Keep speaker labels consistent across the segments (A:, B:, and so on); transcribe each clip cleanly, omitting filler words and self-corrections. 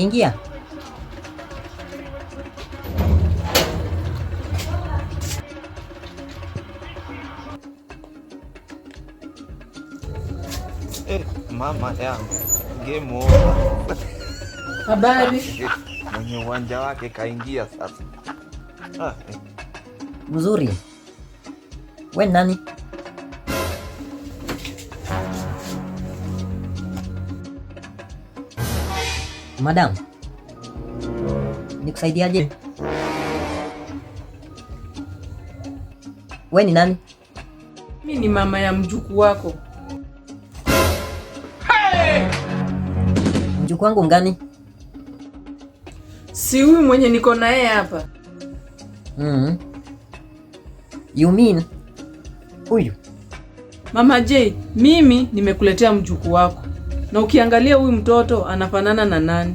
A: Ingia.
B: Eh, mama yangu, game over.
C: Habari.
B: Mwenye uwanja wake kaingia sasa. Ah, eh.
A: Mzuri. We nani? Madam, nikusaidiaje? We ni nani?
C: Mimi ni mama ya mjukuu wako.
A: Mjukuu wangu ngani?
C: Si huyu mwenye niko na yeye hapa.
A: You mean huyu?
C: Mama J, mimi nimekuletea mjukuu wako, na ukiangalia huyu mtoto anafanana na nani?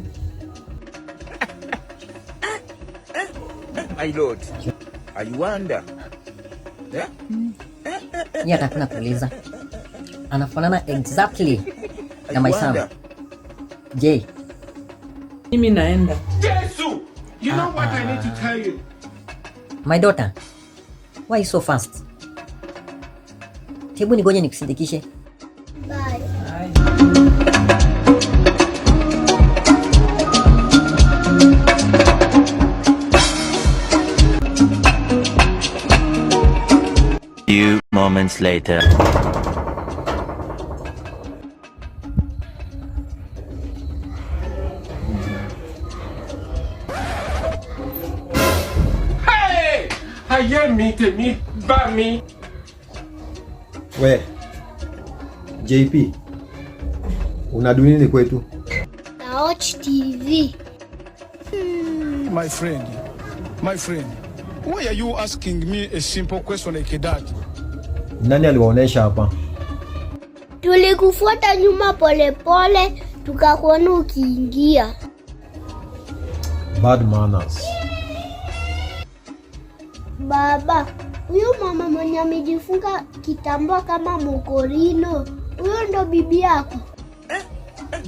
B: My lord, I wonder. Eh?
A: Yeye atakuna kuuliza. Anafanana exactly na my son.
B: wonder.
A: J,
C: Mimi naenda.
D: Jesus! You know what I need to tell you?
A: My daughter. Why so fast? Hebu nigoje nikusindikishe.
E: Bye.
C: Haya.
F: Few moments later.
D: Hey! Ayé mi, tèmi bá mi.
G: We JP, unadu nini kwetu?
E: Na watch TV.
H: My friend, my friend, why are you asking me a simple question like that?
G: Nani aliwaonesha hapa?
E: Tulikufuata nyuma polepole, tukakuona ukiingia.
G: Bad manners.
E: Baba, huyu mama mwenye amejifunga kitambaa kama mokorino, huyo ndo bibi yako?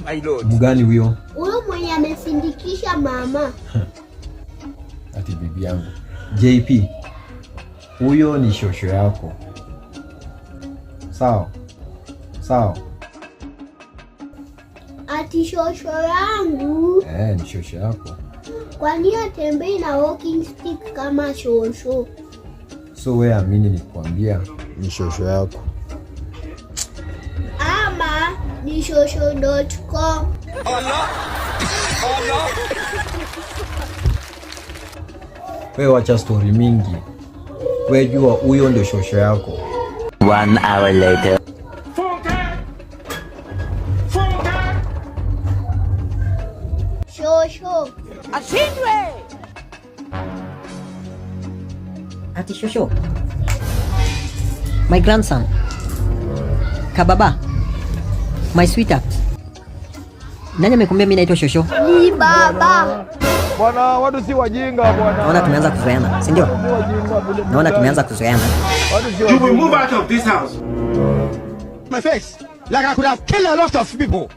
B: My lord.
G: Mgani huyo?
E: Huyo mwenye amesindikisha mama.
G: Ati bibi yangu. JP, huyo ni shosho yako. Sawa sawa.
E: Ati shosho yangu?
G: Eh, ni shosho yako.
E: Kwani atembei na walking stick kama shosho?
G: So we amini nikwambia ni shosho yako.
E: Ama ni shosho.com.
G: We wacha story mingi. We jua huyo ndio shosho yako.
F: 1 hour later.
D: Funke! Funke!
E: Shosho.
A: Ati shosho. My grandson. Kababa. My sweetheart. Nani amekwambia mimi naitwa shosho?
E: Ni baba.
I: Bwana, watu si wajinga bwana.
A: Naona tumeanza kuzoeana, si ndio?
I: Si wajinga vile.
A: Naona tumeanza kuzoeana.
I: Watu si
D: You will
I: wajinga.
D: move out of this house.
H: My face, like I could have killed a lot of people.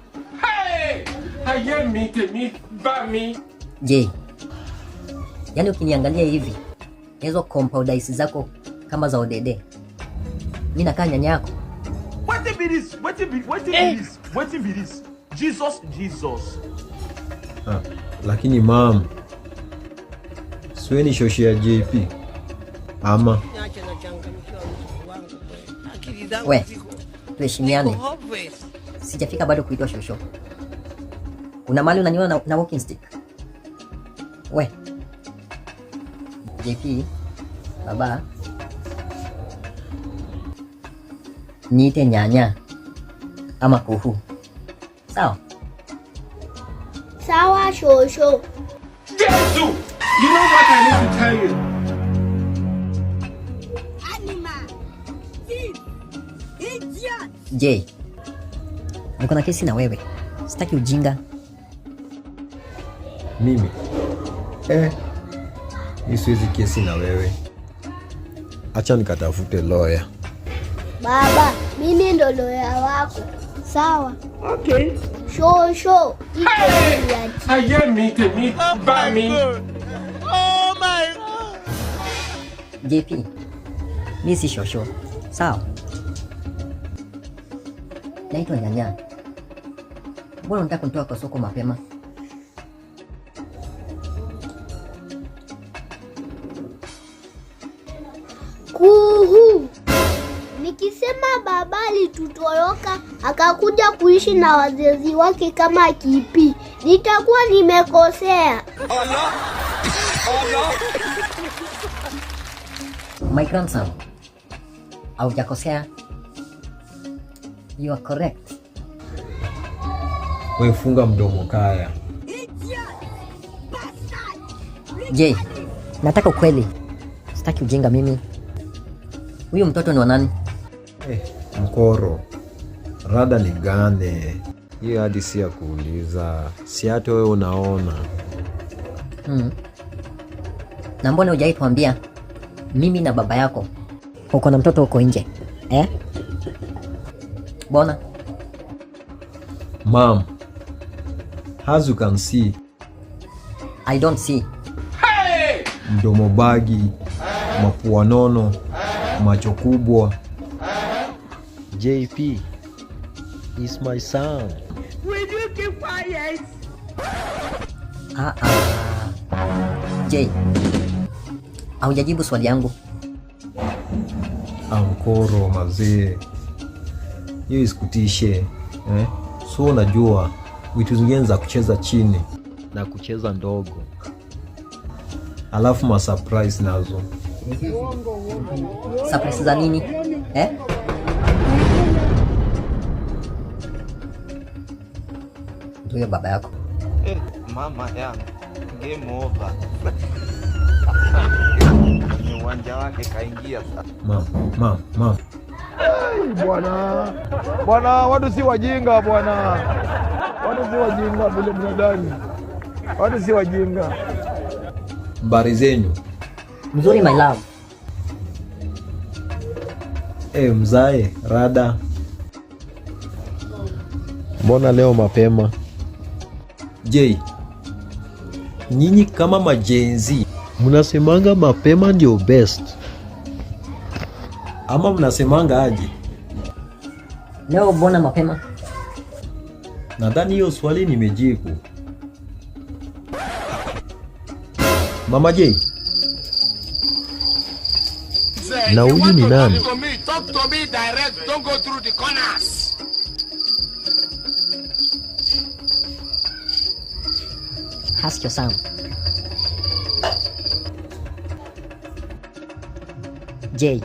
D: Hey! Ayé mi, tèmi bá mi.
A: Je, yaani ukiniangalia hivi hizo compound eyes zako kama za Odede, mi nakaa nyanya yako?
J: Wetin be this? Wetin be this? Wetin be this? Jesus, Jesus.
G: Ah, lakini mam, siwe ni shosho ya JP ama?
A: We, tuheshimiane. Sijafika bado kuitwa shosho. Kuna mali unaniona na walking stick? We JP, baba, niite nyanya ama kuhu, sawa?
E: Sawa shosho.
D: Jesus! You know what I need to tell you?
A: J, niko na kesi na wewe, sitaki ujinga.
G: Mimi mi siwezi kesi na wewe, acha nikatafute lawyer.
E: Baba, mimi ndo lawyer wako. Sawa.
C: Okay.
E: Shosho iko ya
D: Ayé mi tèmi bá mi.
A: JP, mi si shosho, sawa? Naitwa nyanya. Mbona unataka kunitoa kwa soko mapema?
E: Kuhu. Nikisema baba alitutoroka akakuja kuishi na wazazi wake kama kipi, nitakuwa nimekosea.
A: My grandson, haujakosea. You are correct.
G: We funga mdomo kaya.
A: Je, nataka ukweli, sitaki ujinga mimi. Huyu mtoto ni wa nani?
G: Eh, mkoro, rada ni gane hiyo? Hadi si ya kuuliza, si hata wewe unaona.
A: Na mbona hujai tuambia mimi na baba yako uko na mtoto huko nje, eh? Bona?
G: Mom, as you can see,
A: I don't see.
G: Mdomo bagi, mapua nono, macho kubwa. JP is my son.
A: Ah, ah. J, haujajibu swali yangu.
G: Ankoro mazee, hiyo isikutishe, eh? So unajua vitu zingine za kucheza chini na kucheza ndogo, alafu ma surprise nazo.
A: Surprise za nini, eh? Ndio baba yako.
B: Eh, mama yangu, game over. Kwenye uwanja wake kaingia sasa.
G: Mam, mam, mam.
I: Bwana, bwana, watu si wajinga bwana, watu si wajinga vile mnadhani, watu si wajinga.
G: Habari zenyu?
A: Mzuri, my love.
G: Eh, mzae, rada. Mbona leo mapema? J, nyinyi kama ma-Gen Z mnasemanga mapema ndio best, ama mnasemanga aje?
A: Leo mbona mapema?
G: Nadhani hiyo swali nimejibu. Mama J, na huyu ni nani?
D: Talk to me direct. Don't go through the corners.
A: Ask your son. J,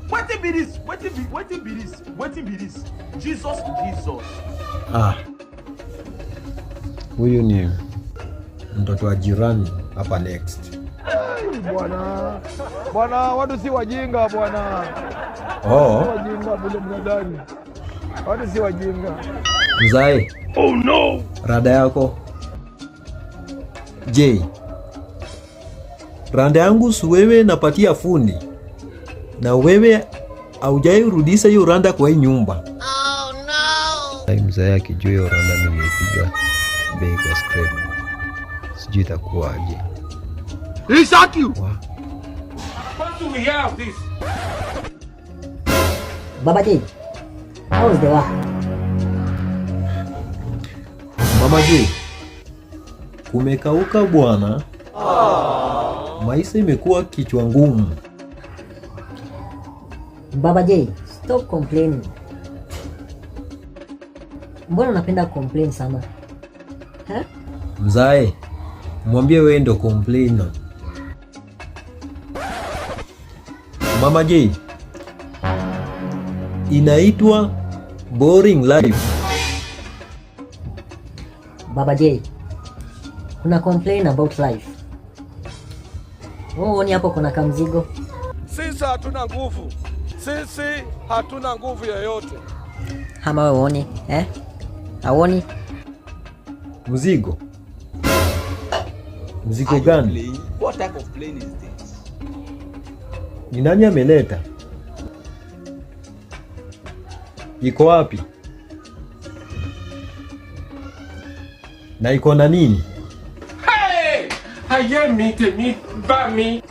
J: Wetin be this? Wetin be this? Wetin be this? Jesus, Jesus.
G: Ah, huyu ni mtoto wa jirani hapa next.
I: Bwana, bwana, watu si wajinga bwana,
G: Oh,
I: si wajinga vile mnadhani, watu si wajinga.
G: Mzae. Oh no. Rada yako. J, randa yangu si wewe napatia fundi, na wewe haujairudisha hiyo randa kwa hii nyumba. Oh no. Mzae akijua hiyo randa nimeipiga bei kwa scrap, sijui itakuwaje. Wa.
D: What do we hear of this?
A: Baba J, how is the work?
G: Mama J, kumekauka bwana. Maisha imekuwa kichwa ngumu.
A: Baba J, stop complaining. Mbona unapenda complain sana? Ha?
G: Mzae, mwambie wewe ndo complainer. Mama J, inaitwa boring life.
A: Baba J, una complain about life. Wewe huoni hapo kuna kamzigo?
D: Sisi hatuna nguvu, sisi hatuna nguvu yoyote.
A: Ama wewe huoni, eh? Hauoni?
G: Mzigo? Mzigo gani?
B: What type of plane is this?
G: Ni nani ameleta? Iko wapi? Na iko na nini?
D: Ayé mi tèmi bá mi.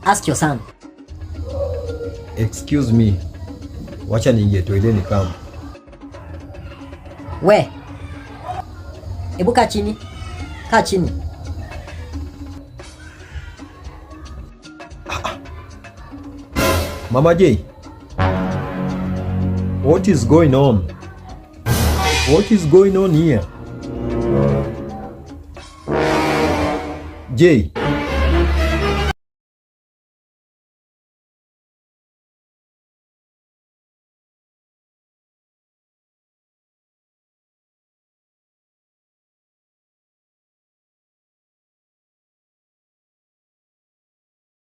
A: Ask your son.
G: Excuse me. Wacha niingie toilet kama.
A: We, hebu kaa chini, kaa chini.
G: Mama J. What is going on? What is going on here? J.